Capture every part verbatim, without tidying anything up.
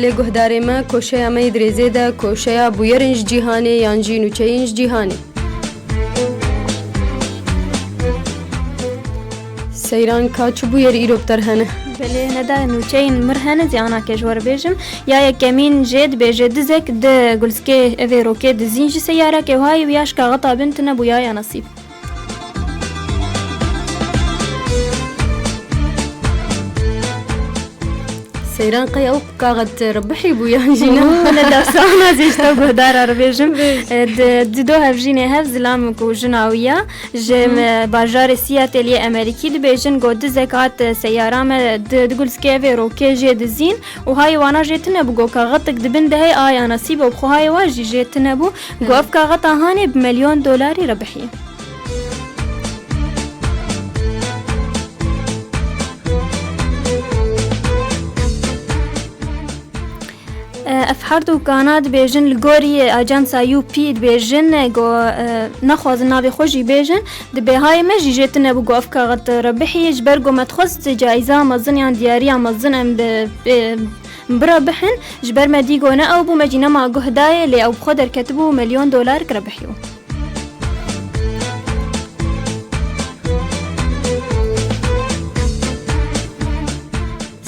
Lê guhdarê me, koşeya me yê di rêzê de koşeya bûyerên ji cîhanê yan jî nûçeyên ji cîhanê. Seyran, ka çi bûyer îro bi te re hene? Belê, Neda, nûçeyên mir hene, zî ana ke ji we re bêjim. Ya yekemîn jê dibêje dizek di gulskê evê rokê dizîn ji seyarekê, û hayê wî ya ji kaxeta bin tune bû ya ya nesîb. Seyran, qey ew kaxet rebihî bû yan jî ne? Bû, ne dewsa ana zê ji te guhdara re bêjim. Bêj. E, di, di do hevjînê hev zilam ku jina wî ya ji, Hı. me, bajarê Seattle yê Amerîkî dibêjin, got dizek hat, e, seyara me di, di gulskê evê rokê jê dizîn û hayê wana jê tune bû, got kaxetek di bin de heye, aya nesîb e, û bi xwe hayê wa jî jê tune bû. Got Hı. ev kaxeta hanê bi milyon dolarî rebihiye. Ev her du kana dibêjin, li gorî ajansa U P dibêjin, go, e, nexwazin navê xwe jî bêjin, di bêhayê me jî jê tune bû, go ev kaxet rebihî ye, ji ber go me dixwest cayîza mezin yan diyariya mezin em bi, bi, bira bihin, ji ber me dî go ne ew bû, me jî nema guh dayê, lê ew bi xwe derketibû milyon dolar rebihî bû.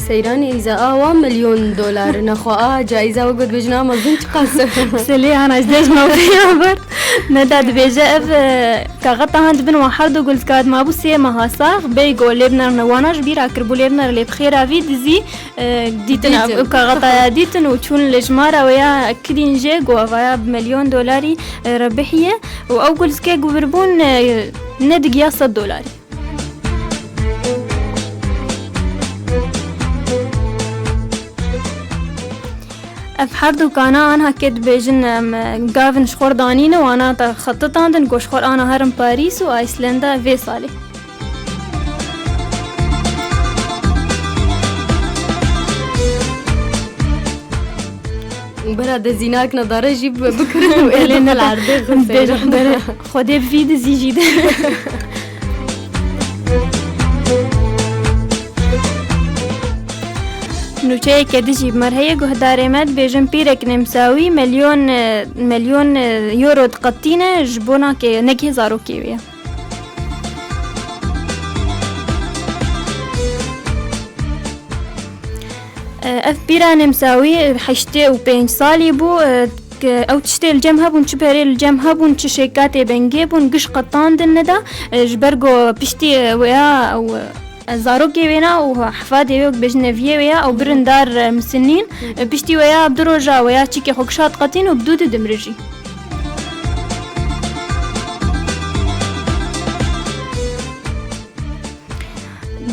Seyranê îza a wa milyon dolar, nexwe a cayîza wek dibêjin a mezin çiqas e? Selê ana ji dej mewqeya ber. Neda dibêje ev, e, kaxeta han dibin wan her du gulzika dima bû sê meha sax, bêy go lê binerne wana ji bîra kiribû lê binere lê bi xêra vî dizî, e, dîtin ev, Dîtin. ev kaxetaya dîtin û çûn li jimara wê ya kidîn jê go evaya bi milyon dolarî, e, rebihiye û ew gulzikê ku vir bûn, e, nedigiya sed dolarî. Ev her du kana anha ke dibêjin, em, gavin ji xwe danîne û ana te xetitandin ku ji xwe ana herin Parîs û Islanda vê salê. Bera dezînak nedare jî bi-, bikirin û ê Belê, ne bixil erdê xwe Belê, seyran. Belê. Xwedê bi vî dizî jî de. Nûçeyeke din jî bi me re heye, guhdarê me dibêjin pîrek nemsawî milyon, e, milyon, e, euro diqetîne ji bona ke negihê zarokê wê ye. E, ev pîra nemsawî heştê û pênc salî bû, e, ke ew tiştê li cem hebûn, çi perê li cem hebûn, çi şêkatê bengê bûn, giş qetandin neda, e, ji ber ku piştî, e, wêya ew, e, zarokê wêna û hefadê wê, bêjin neviyê wêya, ew birin dar, e, misinîn, e, piştî wêya bi du roja wêya çîkê xwe gişa diqetîn û bi dû didimre jî.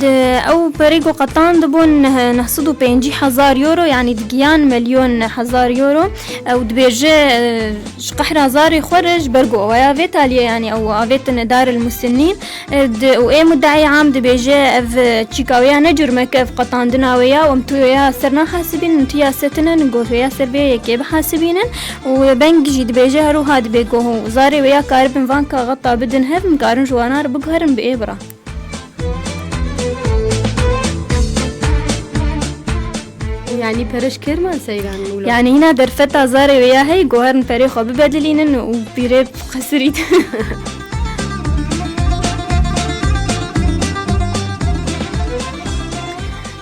Di ew perê ku qetandibûn neh-, neh sed û pêncî hezar euro, yanî digiyan milyon hezar euro. Ew dibêje, e, ji qehra zarê xwe re, ji ber ku ew ya vê taliyê, yanî ew avêtine Daril Musinîn, e, di, û ê muddeî am dibêje, ev, e, çîka wê ya ne curmek, ev qetandina wê ya, em tu ya ser nahesibînin, tu ya setine, got wê ya ser vê yekê bihesibînin. Û beng jî dibêje, her wiha dibê ku zarê wê ya karibin van kaxeta bidin hev, em karin ji wana re biguherin bi ê bira. Yanî pere ji kêr man seyran wilo. Yanî hîna derfeta zarê wê ya hey, guherin perê xwe bibedilînin û pîrê biqesirît.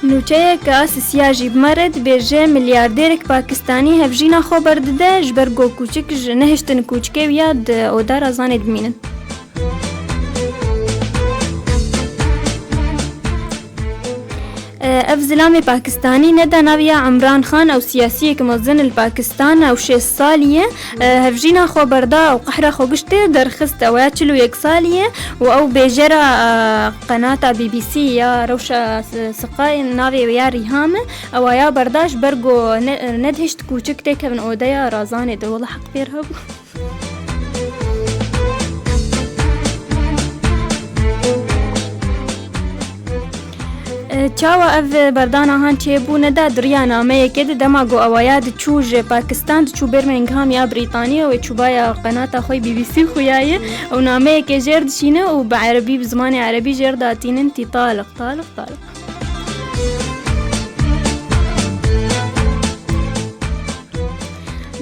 Nûçeyeke a sisiya jî bi me re dibêje, milyardêrek Pakistanî hevjîna xwe berdide, ji ber ku kûçik ji nehiştin kûçikê wî ya di oda razanê dimînin. Ev zilamê Pakistanî neda naviya Imran Khan, ew siyasiyek mezin li Pakistan, ew şêst salî ye. Hevjîna xwe berda û qehra xwe giştê derxist. Ew ya çil û yek salî ye û ew bêjera, e, qenata B B C ya rewşa s-, siqayê navê wê ya Rîham e. Ew ya berda ji ber ku ne, nedihişt kûçik têkevin odeya razanê de. Wela heq pêr hebû. E, çawa ev berdana han çêbû? Neda di riya nameyekê de dema ku ewaya diçû ji Pakistan, diçû Birmingham ya Brîtaniya wê çûbaya qenata xwe B B C xuyaye û nameyekê jêr dişîne û bi erebî, bi zimanê erebî jêr datînin tî taliq, taliq, taliq.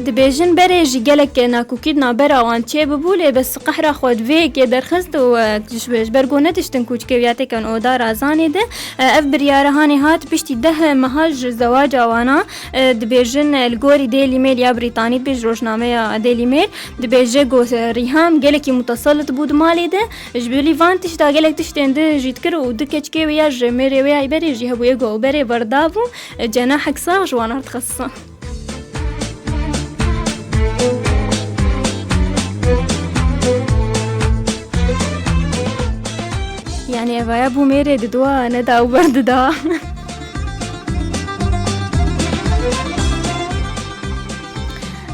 Dibêjin berê jî gelek nakokî di navbera wan çêbibû, lê bes qehra xwe di vê yekê derxist û, e, ji, ji ber ku netiştin kûçkê û ya têkevin oda razanê de, e, ev biryara hanê hat piştî deh meha ji zewaca wana, e, dibêjin, e, li gorî Daily Mail ya Brîtanî, dibêje rojnameya Daily Mail, dibêje ku, e, Rîham gelekî muteselit bû di malê de, ji bilî van tişta gelek tiştên di jî dikir û du keçikê wê ya ji mêrê wê ya berê jî hebûye ku ew berê berdabû, e, cenahek sax ji wan re dixisisan. Yani evaya bû mêrê didwa neda û berdida.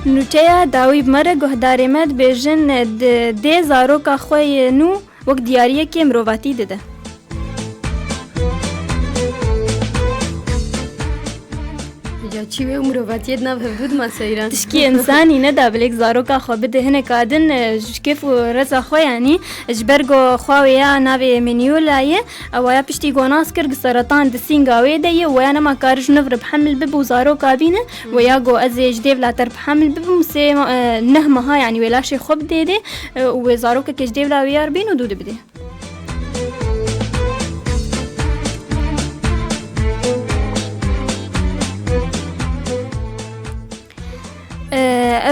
Nûçeya dawî bi me re guhdarê me dibêjin, di dê zaroka xwe yê nû wek diyariyekê mirovatî dide. Ca çi wê û mirovatiyê di nav hevdû dima seyran. Tişkî însanî neda bilêk zaroka xwe bide hineka din, e, ji kêf û reza xwe, yanî ji ber ku xwe wê ya navê Meniola ye, ewa ya piştî ku nas kir, seratan di sînga wê de ye, wê ya nema kar ji nû re bi hemil bibe û zaroka bîne, wê ya ku ez ê ji dêvla te re bi hemil bibim, sê, e, neh meha, yanî wê laşê xwe bidê dê, e, û wê zarokekê ji dêvla wê ya re bîn û dû dibidê.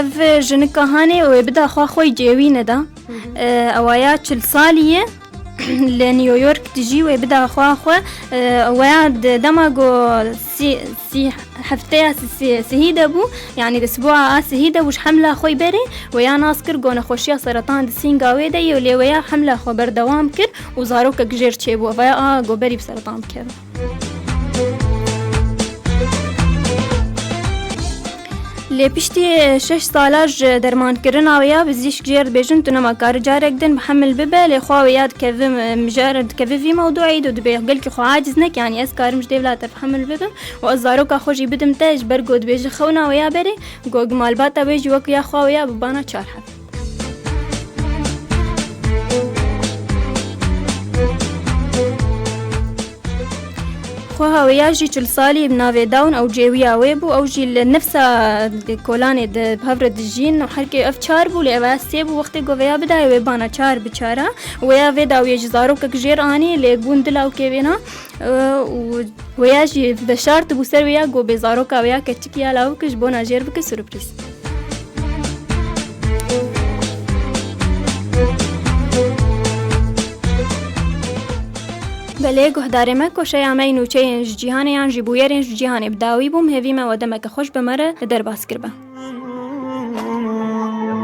Ev jinika hanê wê bida xwe xwe cêwî neda. Ewa ya çil salî ye. Li New York dijî, wê bida xwe xwe, e, weya di dema ku sî, sî, hefteya sî, sî, sihî de bû, yanî di siboa a sihî de bû, ji hemla xwe berê, weya nas kir ku nexweşiya seratan di sînga wê de ye, lê weya hemla xwe berdewam kir û zarokek jêr çêbû. Ev ya a ku berî bi seratan bikeve. Lê piştî şeş sala ji dermankirina wê ya, bizîşk jê re dibêjin, tu nema kari carek din bi hemil bibe, lê xwe wê ya dikeve, mijare dikeve vî mewduî û dibê gelkî xwe aciz neke, yanî ez karim ji dêvla te bi hemil bibim û ez zaroka xwe jî bidim te, ji ber ku dibêje xewna wê ya berê, ku malbata wê jî wek ya xwe wê ya bi bana çar heb. Xweha wê ya jî çil salî bi navê Dawn ew cêwiya wê bû, ew jî li nifsa kolanê di bi hev re dijîn. Her kê ev çar bû, lê ev ya sê bû. Wextê ku vêya bidayê wê bana çar bi çar a. Wêya vê dawiyê ji zarokek jêr anî, lê bûn dila û kêvêna, e, û wêya jî veşartibû ser wêya ku bê zaroka wêya keçikî ya lawik ji bona jêr bike surprîz. Belê guhdarê me, koşeya me yî nûçeyên ji cîhanê yan jî bûyerên ji cîhanê bi dawî bûm, hêvî me we demeke xweş bi me re derbas kiribe.